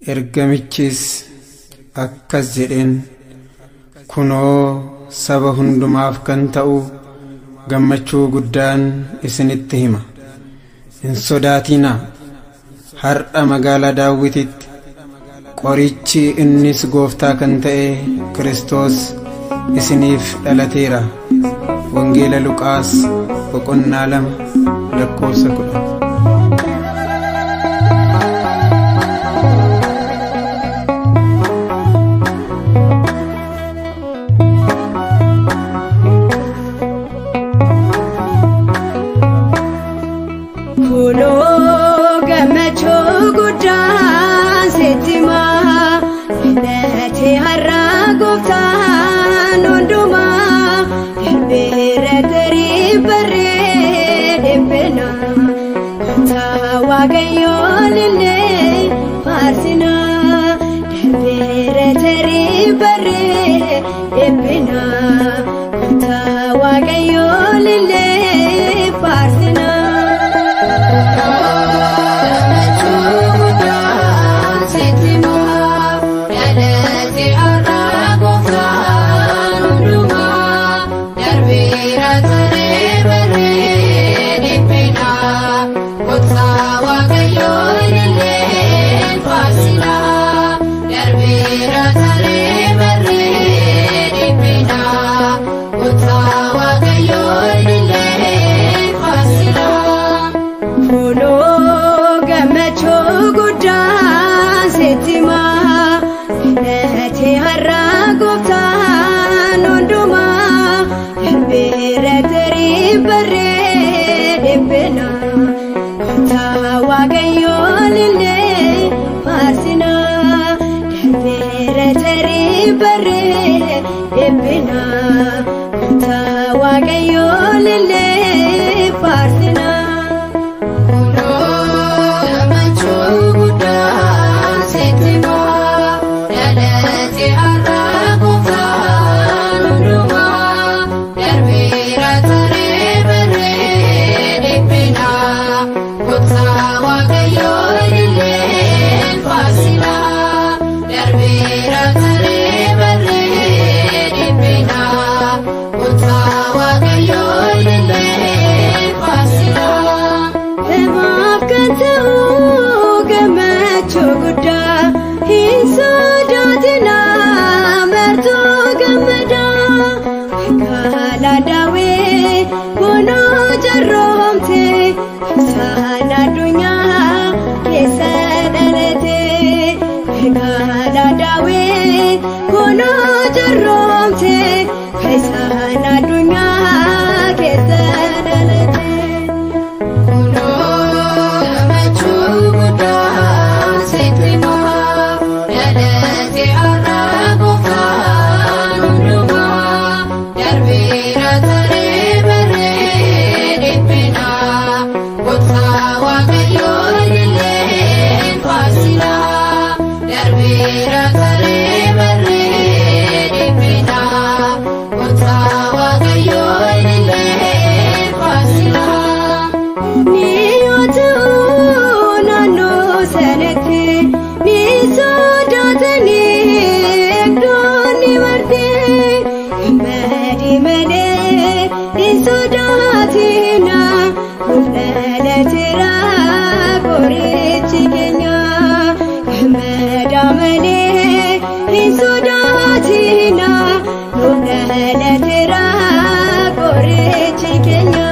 Ergamichis akkas jedheen, kunoo saba hundumaaf kan ta'u gammachuu guddaan isinitti hima. Hin sodaatinaa, har'a magaalaa Daawititti qorichi innis gooftaa kan ta'e Kiristoos isiniif dhalateera. Wangeela Luqaas boqonnaa 2 lakkoofsa 10. Kunoo gammachuu guddaan sitti himaa, dhalate har'a gooftaan hundumaa, darbeera tarii barree dhiphina, kottaa Waaqayyoon illee faarsina, darbeera tarii barree dhiphina, kottaa Waaqayyoon illee faarsina. Kunoo gammachuu guddaan sitti himaa, dhalate har'a gooftaan hundumaa, darbeera tarii barree dhiphina, kottaa Waaqayyoon illee faarsina, darbeera tarii barree dhiphina, kottaa Waaqayyoon illee faarsina. Namaaf kan ta'u gammachuu guddaa, hin sodaatinaa martuu gammadaa. Magaalaa Daawit kunoo jarroomte, ibsaan addunyaa keessa dhalate. Magaalaa Daawit kunoo jarroomte, ibsaan addunyaa keessa dhalate. Ni yoo ta'u naannoo sanatti ni sodaatanii eegdonni marti, gammadii malee hin sodaatinaa, nuuf dhalateera qorichi keenya. Gammadaa malee hin sodaatinaa, nuuf dhalateera qorichi keenya.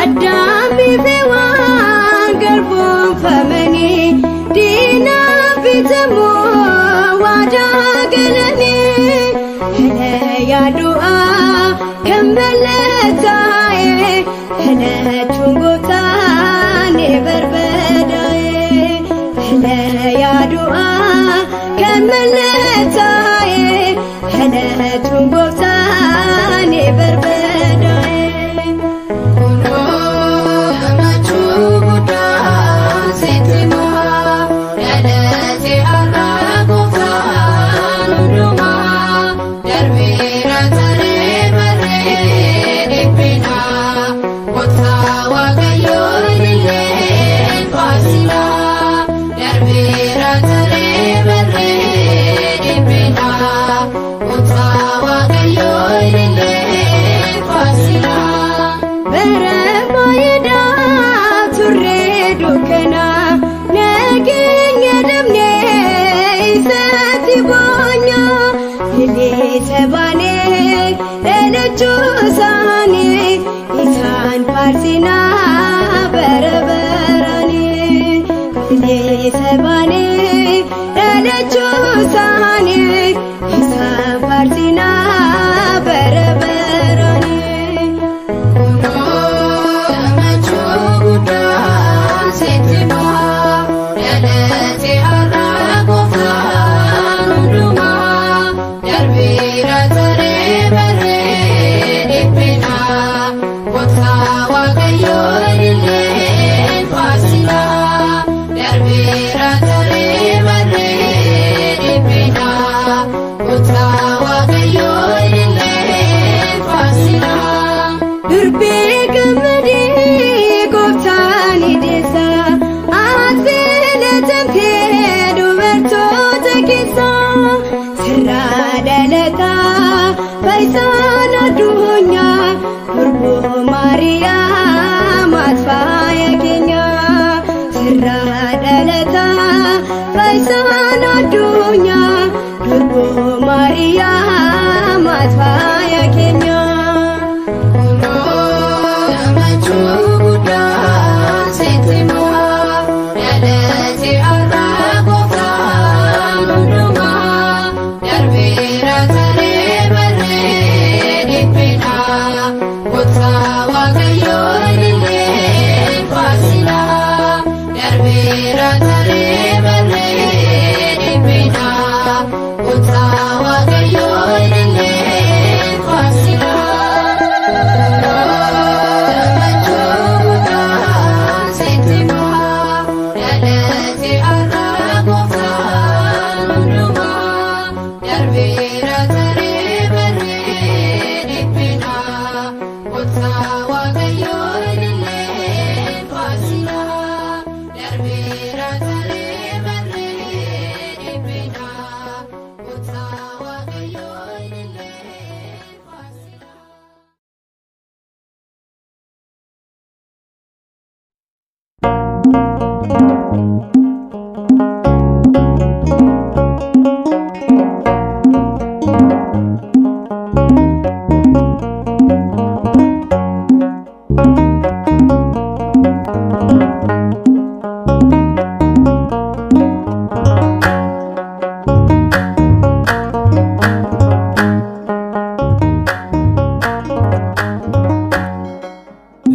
Addaan biifee waan garboomfamanii diinaa bitamoo waadaa galanii, dhala yaadu'aa kan mallattaa'e, dhalachuun gooftaan ni barbadaa'e. Xalayaa du'aa kan mallattaa'e dhalatuun gooftaan barbadaa'e. Kunoo gammachuu guddaa sitti himaa dhalate har'a gooftaan hundumaa darbeera taree barree dhiphinaa gooftaa waaqayyoo ilillee faarsinaa darbeera taree barree dhiphinaa gooftaa waaqayyoo ilillee faarsinaa. Bara faayidaa turre dukkana nageenya dhabnee isatti boonyaa bilisa baanee dhalachuu isaanii isaan faarsinaa bara baranii bilisa baanee dhalachuu isaanii isaan faarsinaa bara baranii. Kunoo gammachuu guddaa sitti himaa dhalate har'a gooftaan hundumaa darbeera taree barree dhiphinaa gooftaa waaqayyoo ilillee faarsinaa darbeera taree barree dhiphinaa gooftaa waaqayyoo ilillee faarsinaa. Durbee gammadee gooftaan hidheessa ati filatamtee dubartoota keessa sirraa dhalataa faayisaan addunyaa durboo Maariyaam ati faaya keenya sirraa dhalataa faayisaan addunyaa durboo Maariyaam ati faaya keenya. Kunoo gammachuu guddaa sitti himaa dhalate har'a gooftaan hundumaa darbeera taree barree dhiphinaa gooftaa waaqayyoo ilillee faarsinaa darbeera taree barree dhiphinaa gooftaa waaqayyoo ilillee faarsinaa. Gammachuu guddaa sitti himaa dhalate har'a gooftaan hundumaa darbeera taree barree dhiphinaa gooftaa waaqayyoo ilillee faarsinaa darbeera taree barree dhiphinaa gooftaa waaqayyoo ilillee faarsinaa.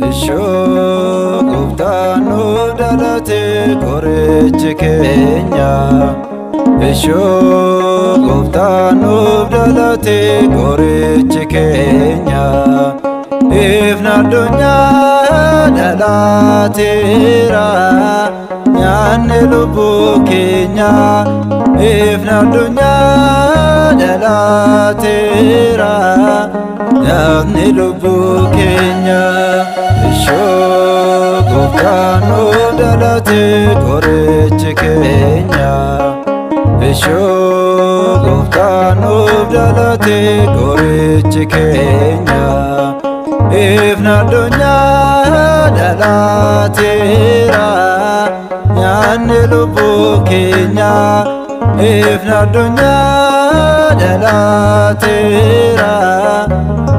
Ishoo gooftaan nuuf dhalate qorichi keenya. Ishoo gooftaan nuuf dhalate qorichi keenya. Ifni addunyaa dhalateera nyaanni lubbuu keenya. Ifni addunyaa dhalateera nyaanni lubbuu keenya. Ishoo gooftaan nuuf dhalate qorichi keenya. Ishoo gooftaan nuuf dhalate qorichi keenya. Ifni addunyaa dhalateera nyaanni lubbuu keenya. Ifni addunyaa dhalateera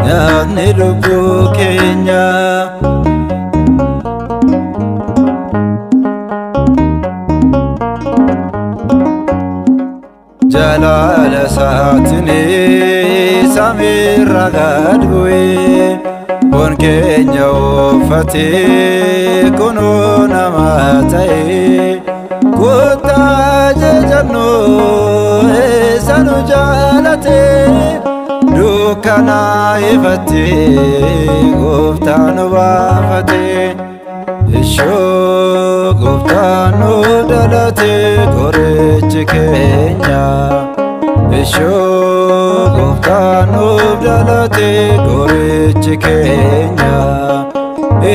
nyaanni lubbuu keenya. Jalaala isaatiin samiirra gad bu'ee foon keenya uffatee kunoo nama ta'ee. Kottaa jejannu isa nu jaalate dukkana ifatti gooftaan nu baafate. Ishoo gooftaan nu dhalate qorichi keenya. Ishoo gooftaan nuuf dhalate qorichi keenya.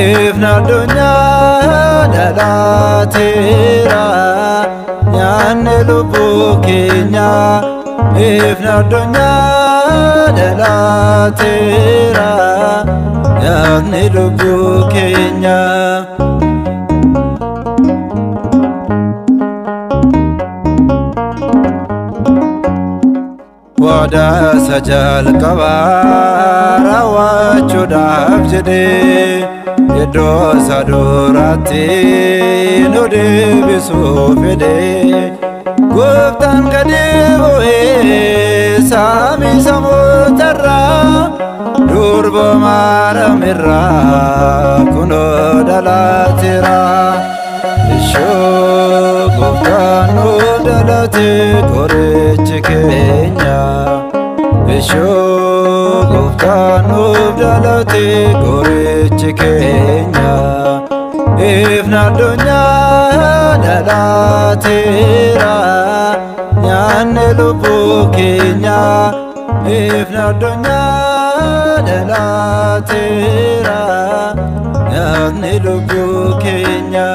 Ifni addunyaa dhalateera nyaanni lubbuu keenya. Ifni addunyaa dhalateera nyaanni lubbuu keenya. Waadaa jalqabaa raawwachuudhaaf jedhee iddoo isa duraatti nu deebisuu fedhee gooftaan gadi bu'ee samii samootarraa durba Maariyaamirraa kunoo dhalateera. Ishoo gooftaan nu dhalate qorichi keenya. Ishoo gooftaan nuuf dhalate qorichi keenya. Ifni addunyaa dhalateera nyaanni lubbuu keenya. Ifni addunyaa dhalateera nyaanni lubbuu keenya.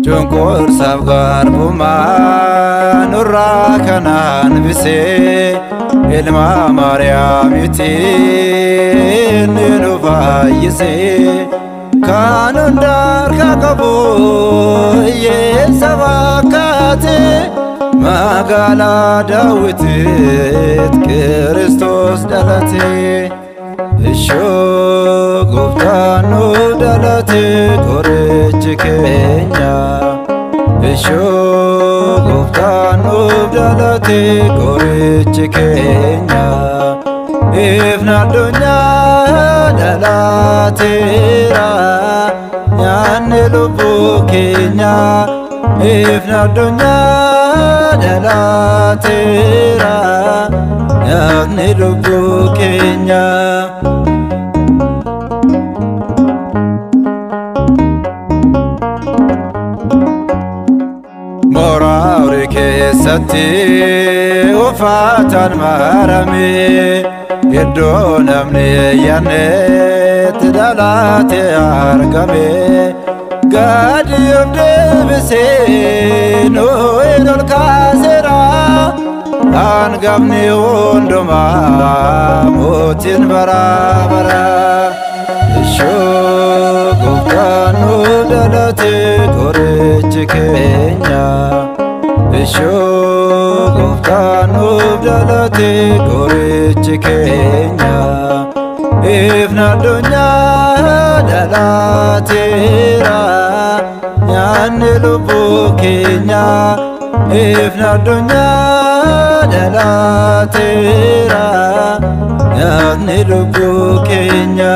Cunqursaaf garbummaa nurraa kanaan bisee ilma Maariyaamitti inni nu fayyisee kan hunda harka qabu hiyyeessa fakkaate magaalaa Daawititti Kiristoos dhalate. Ishoo gooftaan nu dhalate qorichi keenya. Ishoo gooftaan nuuf dhalate qorichi keenya. Ifni addunyaa dhalateera nyaanni lubbuu keenya. Ifni addunyaa dhalateera nyaanni lubbuu keenya. Mooraa horii keessatti uffataan marame iddoo namni yaannetti dhalate argame. Gadi of deebisee nuyi ol kaaseera hangafni hundumaa mootiin bara bara. Ishoo gooftaan nu dhalate qorichi keenya. Ishoo gooftaan nuuf dhalate qorichi keenya. Ifni addunyaa dhalateera nyaanni lubbuu keenya. Ifni addunyaa dhalateera nyaanni lubbuu keenya.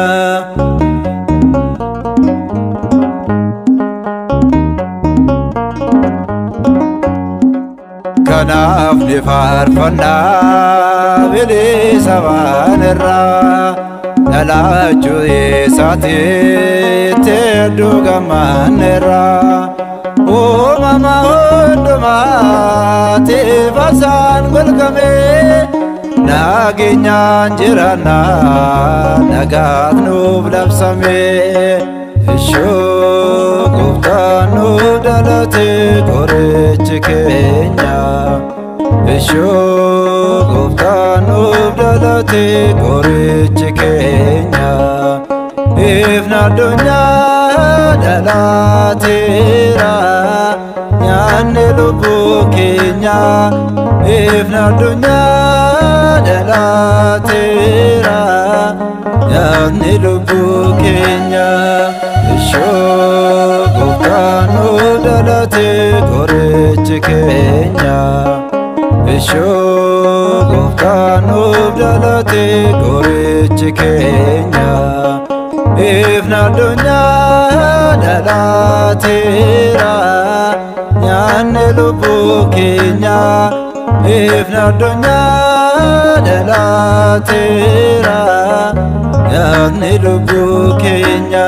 Kanaaf ni faarfannaa bilisa baanirraa dhalachuu isaatiitti hedduu gammanneerraa. Uumama hundumaatiif asaan golgame nageenyaan jiraannaa nagaat nuuf labsame. Ishoo gooftaan nuuf dhalate qorichi keenya. Ishoo gooftaan nuuf dhalate qorichi keenya. Ifni addunyaa dhalateera nyaanni lubbuu keenya. Ifni addunyaa dhalateera nyaanni lubbuu keenya. Ishoo gooftaan nuuf dhalate qorichi keenya. Ishoo gooftaan nuuf dhalate qorichi qorichi keenya. Ifni addunyaa dhalateera, nyaanni lubbuu keenya. Ifni addunyaa dhalateera, nyaanni lubbuu keenya.